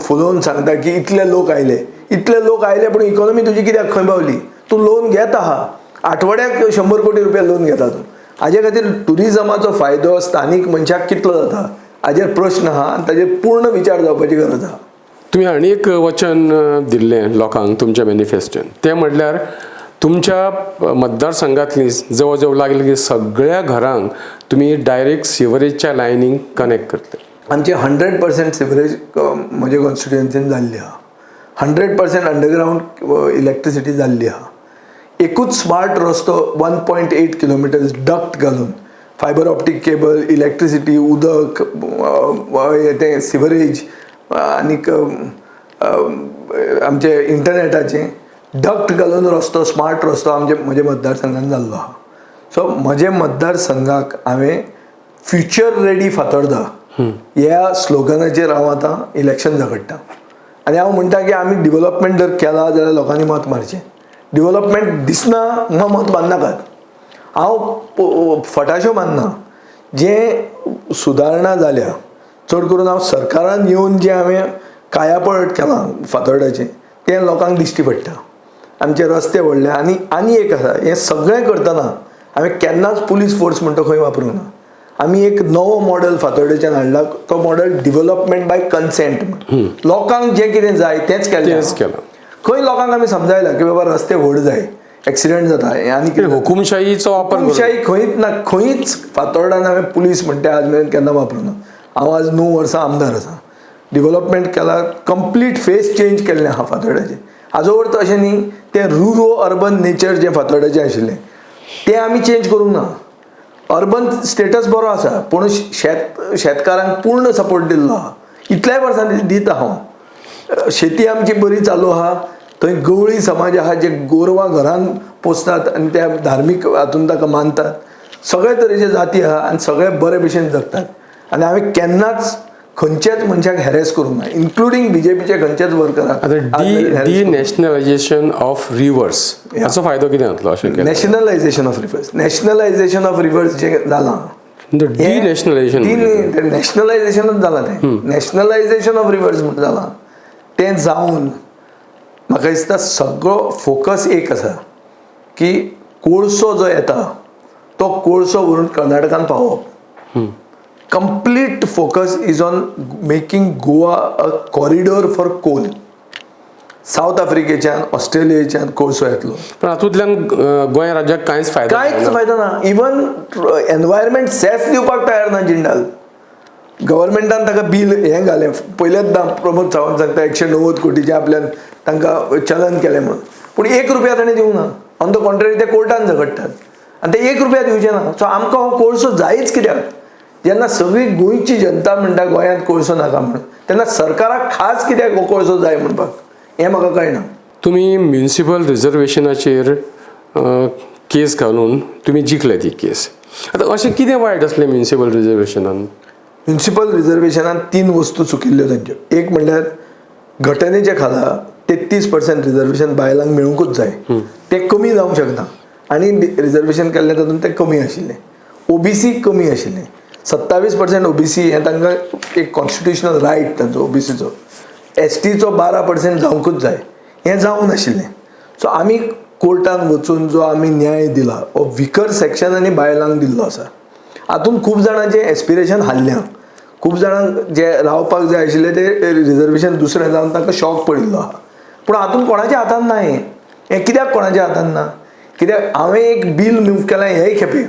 फुलोवन सांगता की इतले लोक आयले, इतले लोक आयले, पूण इकॉनॉमी तुजी कित्याक खंय पावली? तूं लोन घेत आहा, आठवड्याक 100 कोटी रुपया लोन घेता तूं. हाजे खातीर ट्युरिजमाचो फायदो स्थानीक मनशाक कितलो जाता हाजेर प्रश्न आहा आनी ताजेर पूर्ण विचार जावपाची गरज आहा. तुमी आनी एक वचन दिल्लें लोकांक तुमच्या मॅनिफेस्टोन, तें म्हणल्यार तुमच्या मतदारसंघातली जवळ जवळ लागीं लागीं सगळ्या घरांक तुमी डायरेक्ट सिवरेजच्या लायनीक कनेक्ट करतले. आमचे 100% सिवरेज म्हजे कॉन्स्टिट्युएन्सीन जाल्ली आहा, 100% अंडरग्रावंड इलेक्ट्रिसिटी जाल्ली आहा. एकूच स्मार्ट रस्तो 1.8 किलोमिटर्स डक्ट घालून फायबर ऑप्टीक केबल, इलेक्ट्रिसिटी, उदक, तें सिवरेज आनीक आमचे इंटरनेटाचें डक्ट घालून रस्तो, स्मार्ट रस्तो आमचे म्हज्या मतदारसंघान जाल्लो आहा. सो म्हजे मतदारसंघाक हांवें फ्युचर रेडी फातोर्दा ह्या स्लोगनाचेर हांव आतां इलेक्शन झगडटा आनी हांव म्हणटा की आमी डिवलपमेंट जर केला जाल्यार लोकांनी मत मारचें, डिवलपमेंट दिसना म्हाका मत मारनाकात. हांव फटाश्यो मारना, जें सुदारणा जाल्या चड करून हांव सरकारान येवन जें हांवें कायापलट केलां फातोर्डाचें तें लोकांक दिश्टी पडटा. आमचे रस्ते व्हडले आनी आनी एक आसा, हें सगळें करतना हांवें केन्नाच पुलीस फोर्स म्हणटा खंय वापरूंक ना. आमी एक नवो मॉडल फातोर्डेच्यान हाडला, तो मॉडल डिवलपमेंट बाय कन्सेंट म्हण. लोकांक जें कितें जाय तेंच केलें. तेंच केलां. खंय लोकांक आमी समजायला की बाबा रस्ते व्हड जाय, एक्सिडंट जाता हें आनी कितें. हुकुमशाहीचो वापर करून. हुकुमशाही खंयच ना, खंयच फातोर्डान हांवें पुलीस म्हणटा आज मेरेन केन्ना वापरूंक ना. हांव आज 9 वर्सां आमदार आसा, डिवलपमेंट केला, कंप्लीट फेस चेंज केल्लें आहा फातोर्डाचें. हाजो अर्थ अशें न्ही तें रुरो अर्बन नेचर जें फातोर्डाचें आशिल्लें तें आमी चेंज करूंक ना. अर्बन स्टेटस बरो आसा पूण शेतकारांक पूर्ण सपोर्ट दिल्लो आहा, इतल्याय वर्सांनी दिता हांव. शेती आमची बरी चालू आहा, थंय गवळी समाज आहा जे गोरवां घरान पोसतात आनी त्या धार्मीक हातून ताका मानतात. सगळे तरेचे जाती आहा आनी सगळे बरे भशेन जगतात आनी हांवें केन्नाच खंयच्याच मनशाक हॅरेस करूंक ना, इन्क्लुडींग बीजेपीचे खंयच्याच वर्कराक. आतां डिनॅशनलायजेशन ऑफ रिवर्स हाचो फायदो कितें जातलो अशें केल्यार? Nationalisation of rivers, nationalisation of rivers जें जालां डिनॅशनलायजेशन नॅशनलायजेशनूच जालां तें, नॅशनलायजेशन ऑफ रिवर्स म्हूण जालां तें जावन म्हाका दिसता सगळो फोकस एक आसा की कोळसो जो येता तो कोळसो व्हरून कर्नाटकान पावोवप. Complete focus is on making Goa a corridor for coal. South आफ्रिकेच्यान, ऑस्ट्रेलियेच्यान कोळसो येतलो. पण हातूंतल्यान गोंय राज्याक कांयच फायदो कांयच फायदो ना. इवन एनवायरमेंट सेस दिवपाक तयार ना जिंदाल गव्हर्मेंटान. ताका बील हें घालें पयलेच प्रमोद सावंत सांगता 190 कोटीचें आपल्यान तांकां चलन केलें म्हणून, पूण 1 रुपया ताणें दिवंक ना. ऑन the contrary ते कोर्टान झगडटात आनी ते 1 रुपया दिवचे ना. सो आमकां हो कोळसो जायच कित्याक? जेन्ना सगळी गोंयची जनता म्हणटा गोंयांत कोळसो नाका म्हणून, तेन्ना सरकाराक खास कित्याक हो कोळसो जाय म्हणपाक हें म्हाका कळना. तुमी म्युनिसिपल रिजर्वेशनाचेर केस घालून तुमी जिखले ती केस. आतां अशें कितें वायट आसलें म्युनिसिपल रिजर्वेशनान? म्युनिसिपल रिजर्वेशनान 3 वस्तू चुकिल्ल्यो तांच्यो. एक म्हणल्यार घटनेच्या खाला 33% रिजर्वेशन बायलांक मेळुंकूच जाय, तें कमी जावंक शकना आनी रिजर्वेशन केल्लें तातूंत तें कमी आशिल्लें. ओबीसी कमी आशिल्लें, 27% ओबीसी हें तांकां एक कॉन्स्टिट्युशनल रायट तांचो ओबीसीचो, एसटीचो 12% जावंकूच जाय, हें जावंक नाशिल्लें. सो आमी कोर्टान वचून जो आमी न्याय दिला हो विकर सेक्शन आनी बायलांक दिल्लो आसा. हातूंत खूब जाणांचें एस्पिरेशन हाल्लें, खूब जाणांक जे रावपाक जाय आशिल्लें ते रिजर्वेशन दुसरें जावन तांकां शॉक पडिल्लो आहा. पूण हातूंत कोणाच्या हातान ना. हें हें कित्याक कोणाच्या हातान ना? कित्याक हांवें एक बील मूव केलां हेय खेपे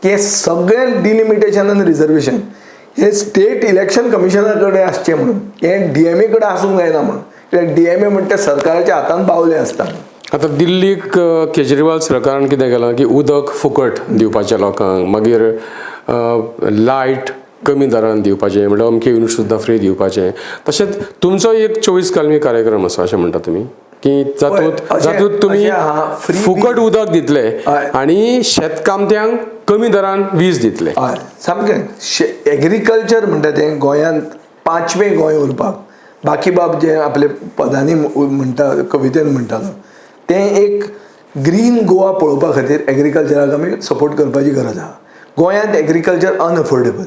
की हें सगळें डिलिमिटेशन आनी रिजर्वेशन हे स्टेट इलेक्शन कमिशना कडेन आसचें म्हणून, हें डीएमए कडेन आसूंक जायना म्हणून. कित्याक डीएमए म्हणटा ते सरकाराच्या हातान बावलें आसता. आतां दिल्लीक केजरीवाल सरकारान कितें केलां की उदक फुकट दिवपाचें लोकांक, मागीर लायट कमी दरान दिवपाचें, म्हणल्यार अमके युनीट सुद्दां फ्री दिवपाचें. तशेंच तुमचो एक 24 कलमी कार्यक्रम आसा अशें म्हणटा तुमी की जातूंत जातूंत तुमी अशें आहा, free फुकट उदक दितले हय. आनी शेतकामत्यांक कमी दरान वीज दितले. हय, सामकें. एग्रीकल्चर म्हणटा तें गोंयांत पांचवें गोंय उरपाक, बाकीबाब जे आपले पदांनी म्हणटा, कवितेन म्हणटालो, तें एक ग्रीन गोवा पळोवपा खातीर एग्रीकल्चराक आमी सपोर्ट करपाची गरज आहा. गोंयांत एग्रीकल्चर अनअफोर्डेबल.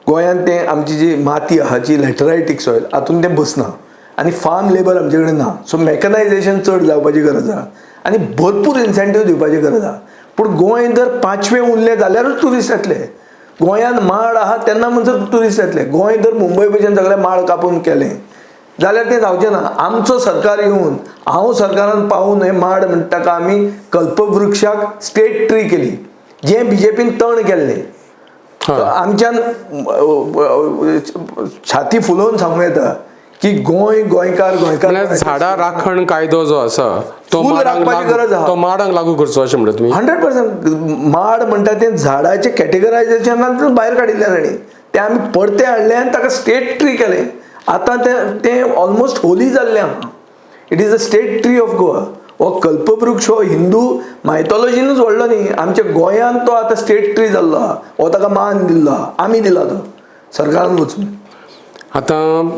गोंयांत तें आमची जी माती आहा, जी लॅटरायटीक सॉयल, हातूंत तें बसना आनी फार्म लेबर आमचे कडेन ना. सो मॅकनायजेशन चड जावपाची गरज आहा आनी भरपूर इन्सेंटीव दिवपाची गरज आहा. पूण गोंय जर पांचवें उरलें जाल्यारूच ट्युरिस्ट येतले. गोंयांत माड आहा तेन्ना म्हणसर ट्युरिस्ट येतले. गोंय जर मुंबय भशेन सगळे माड कापून केलें जाल्यार तें जावचें ना. आमचो सरकार येवन, हांव सरकारान पावून हे माड म्हणटा ताका आमी कल्पवृक्षाक स्टेट ट्री केली, जें बीजेपीन तण केल्लें. आमच्यान छाती फुलोवन सांगूं येता की गोंय, गोंयकार, गोंयकार म्हणल्यार झाडां राखण कायदो जो आसा तो फूल माडांक राखपाची लागू गरज आहा. तो माडांक लागू करचो अशें म्हणटा तुमी? 100%. माड म्हणटा तें झाडाचें कॅटेगरायजेशनांतून भायर काडिल्लें तांणी, तें आमी परतें हाडलें आनी ताका स्टेट ट्री केलें. आतां तें तें ऑलमोस्ट होली जाल्लें आहा. It is a state tree of Goa. हो कल्पवृक्ष हो हिंदू मायथोलॉजीनूच व्हडलो न्ही, आमच्या गोंयांत तो आतां स्टेट ट्री जाल्लो आहा. हो ताका मान दिल्लो आहा, आमी दिला तो सरकारान वचून. आतां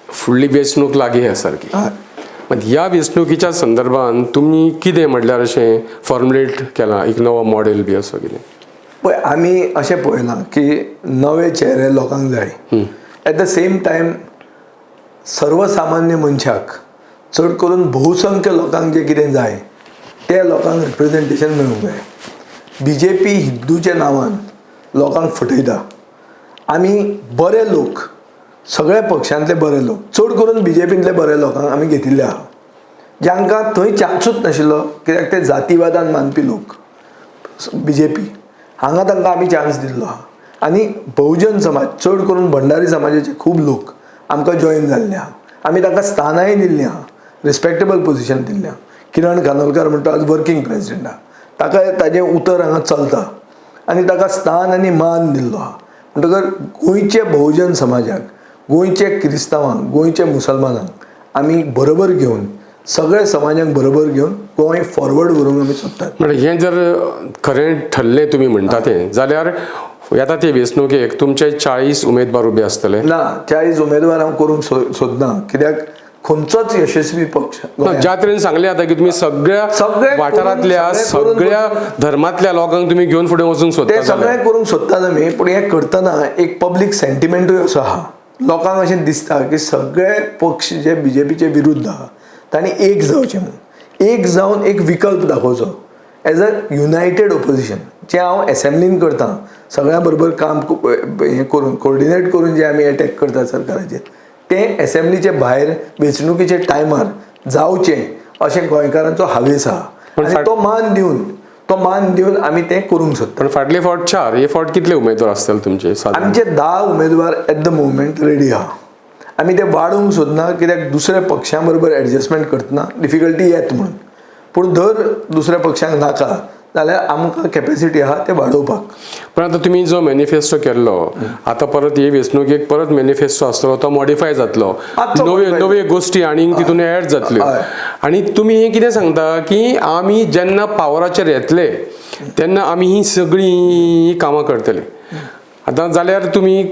फुडली वेंचणूक लागीं आसा सारकी. हय. मात ह्या वेंचणुकीच्या संदर्भान तुमी कितें म्हणल्यार अशें फॉर्मुलेट केलां, एक नवो मॉडेल बी असो कितें? पळय, आमी अशें पळयलां की नवे चेहरे लोकांक जाय. एट the same time सर्वसामान्य मनशाक, चड करून बहुसंख्य लोकांक जें कितें जाय ते लोकांक रिप्रेजेंटेशन मेळूंक जाय. बीजेपी हिंदूच्या नांवान लोकांक फटयता. आमी बरे लोक, सगळ्या पक्षांतले बरे लोक, चड करून बीजेपींतले बरे लोकांक आमी घेतिल्ले आहा, जांकां थंय चान्सूच नाशिल्लो, कित्याक ते जातीवादान मानपी लोक बीजेपी. हांगा तांकां आमी चान्स दिल्लो आहा. आनी बहुजन समाज, चड करून भंडारी समाजाचे खूब लोक आमकां जॉयन जाल्ले आहा. आमी तांकां स्थानांय दिल्लीं आहा, रिस्पेक्टेबल पोजिशन दिल्लें आहा. किरण खानोलकर म्हणटा आज वर्कींग प्रेजिडेंट आहा, ताका ताजें उतर हांगा चलता आनी ताका स्थान आनी मान दिल्लो आहा. म्हणटकर गोंयचे बहुजन समाजाक, गोंयचे क्रिस्तांवांक, गोंयचे मुसलमानांक आमी बरोबर घेवन, सगळे समाजांक बरोबर घेवन गोंय फॉरवर्ड व्हरूंक आमी सोदतात. म्हणल्यार हें जर खरें ठरलें तुमी म्हणटा तें जाल्यार येता ते वेंचणुकेक तुमचे 40 उमेदवार उबे आसतले? ना, 40 उमेदवार हांव करूंक सोदना, कित्याक खंयचोच यशस्वी पक्ष ना, गोंयांत ज्या तरेन सांगलें आतां की तुमी सगळ्या सगळे वाठारांतल्या सगळे करून सगळ्या धर्मांतल्या लोकांक तुमी घेवन फुडें वचूंक ते सोदता जाल्यार. सगळें करूंक सोदतात आमी, पूण हें करतना एक पब्लीक सेंटिमेंटूय असो आहा. लोकांक अशें दिसता की सगळे पक्ष जे बीजेपीचे विरुद्ध आहा तांणी एक जावचें म्हणून, एक जावन एक विकल्प दाखोवचो एज अ युनायटेड ओपोजिशन. जें हांव एसेंब्लीन करता, सगळ्यां बरोबर काम हें करून, कोर्डिनेट करून जे आमी एटॅक करता सरकाराचेर, तें एसेंब्लीचे भायर वेंचणुकेच्या टायमार जावचें अशें गोंयकारांचो हावेस आहा. पण आनी तो मान दिवन आमी तें करूंक सोदता. पण फाटले फावट 4, हे फावट कितले उमेदवार आसतले तुमचे सादारण? आमचे 10 उमेदवार एट the moment ready आहा. आमी ते वाडोवंक सोदना, कित्याक दुसऱ्या पक्षां बरोबर एडजस्टमेंट करतना डिफिकल्टी येत म्हणून. पूण जर दुसऱ्या पक्षांक नाका जाल्यार आमकां कॅपेसिटी आहा ते वाडोवपाक. पण आतां तुमी जो मॅनिफेस्टो केल्लो, आतां परत हे वेंचणुकेक परत मॅनिफेस्टो आसतलो, तो मॉडिफाय जातलो, मातसो नव्यो modify. नव्यो गोश्टी आनीक तितून एड जातल्यो. आनी तुमी हें कितें सांगता की आमी जेन्ना पावराचेर येतले तेन्ना आमी ही सगळीं कामां करतले. आतां जाल्यार तुमी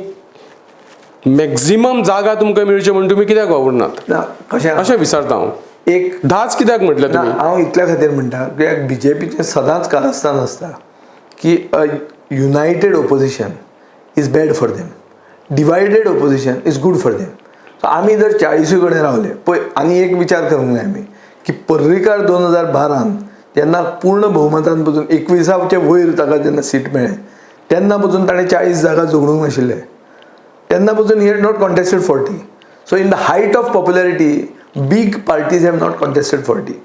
मॅक्झिमम जागा तुमकां मेळच्यो म्हूण तुमी कित्याक वावुरनात ना, कशें आहा? अशें विचारता हांव. एक 10च कित्याक म्हटलें ना, तुमी? हांव इतल्या खातीर म्हणटा कित्याक बीजेपीचें सदांच कारस्थान आसता की united opposition is bad for them, divided opposition is good for them. So आमी जर 40 कडेन रावले पळय, आनी एक विचार करूंक जाय आमी की पर्रीकार 2012 जेन्ना पूर्ण भोवमतान पसून 21च्या वयर ताका जेन्ना सीट मेळ्ळें तेन्ना पसून ताणें 40 जागा जोडूंक नाशिल्ले. तेन्ना पसून he had not contested 40. So in the height of popularity, big parties have not contested 40.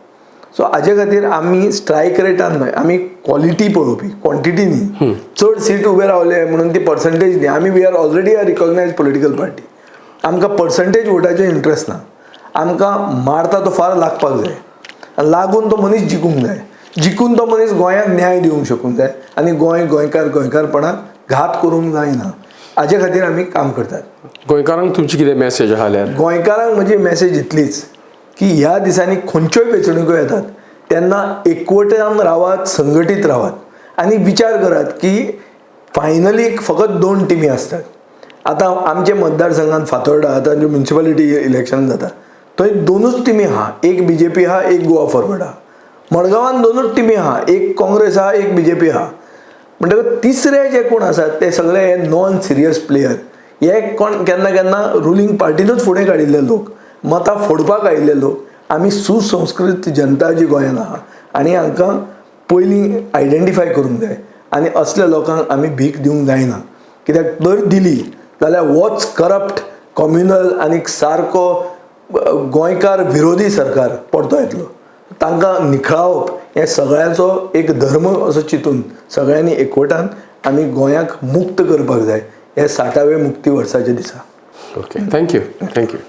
So हाजे खातीर आमी स्ट्रायक रेटान न्हय, आमी क्वॉलिटी पळोवपी, क्वॉन्टिटी न्ही. चड सीट उबे रावले म्हणून ती पर्संटेज न्ही. आमी, we are already a recognized political party. आमकां पर्संटेज वोटाचें इंट्रस्ट ना. आमकां मारता तो फार लागपाक जाय आनी लागून तो मनीस जिखूंक जाय, जिखून तो मनीस गोंयाक न्याय दिवंक शकूंक जाय आनी गोंय, गोंयकार, गोंयकारपणाक घात करूंक जायना, हाजे खातीर आमी काम करतात. गोंयकारांक तुमची कितें मॅसेज आहा जाल्यार? गोंयकारांक म्हजी मॅसेज इतलीच की ह्या दिसांनी खंयच्योय वेंचणुको येतात तेन्ना एकवटान रावात, संघटीत रावात आनी विचार करात की फायनली फकत दोन टिमी आसतात. आतां आमच्या मतदारसंघात फातोर्डा आतां ज्यो म्युनिसिपालिटी इलेक्शन जाता थंय दोनूच टिमी आहा, एक बीजेपी आहा, एक गोवा फॉरवर्ड आहा. मडगांवान दोनूच टिमी आहा, एक काँग्रेस आहा, एक बीजेपी आहा. म्हणटकच तिसरे जे कोण आसात ते सगळे हे नॉन सिरियस प्लेयर. हे कोण केन्ना केन्ना रुलींग पार्टीनूच फुडें काडिल्ले लोक, मतां फोडपाक आयिल्ले लोक. आमी सुसंस्कृत जनता जी गोंयांत आहा आनी हांकां पयलीं आयडेंटिफाय करूंक जाय आनी असल्या लोकांक आमी भीक दिवंक जायना, कित्याक जर दिली जाल्यार होच करप्ट, कॉम्युनल आनी सारको गोंयकार विरोधी सरकार परतो येतलो. तांकां निखळावप हें सगळ्यांचो एक धर्म असो चिंतून सगळ्यांनी एकवटान आमी गोंयाक मुक्त करपाक जाय हे 60व्या मुक्ती वर्साच्या दिसा. Okay, thank you, thank you.